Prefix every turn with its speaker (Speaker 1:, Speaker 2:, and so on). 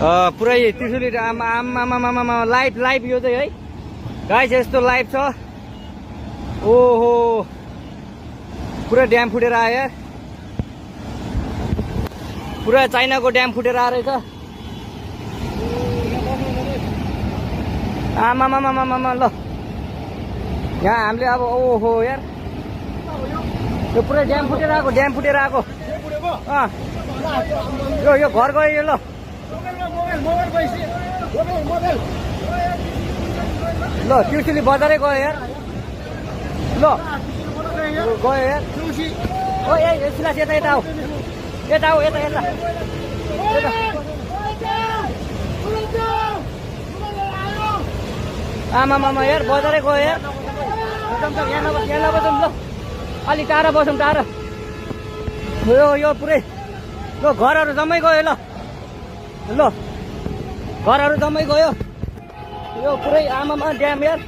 Speaker 1: पुरै त्रिशुली आमा live live यो चाहिँ है गाइस यस्तो लाइभ छ। ओहो पुरा ड्याम फुटेर आयो यार, पुरा चाइनाको ड्याम फुटेर आएर रहेछ। आमामामामामा ल यहाँ हामीले अब ओहो यार यो पुरै ड्याम फुटेर आएको, ड्याम फुटेर आएको। यो घर गयो यो। ल ल त्रिशुली बजारै गयो यार। ल गयो यार। ओ ए सिलास यता यता आऊ, यता आऊ, यता यता आमामामा यार बजारै गयो यार। यहाँ नबसौँ ल, अलिक टाढा बसौँ, टाढा। यो पुरै ल घरहरू जम्मै गयो। ल ल घरहरू जम्मै गयो। यो पुरै आमामा ड्याम यार।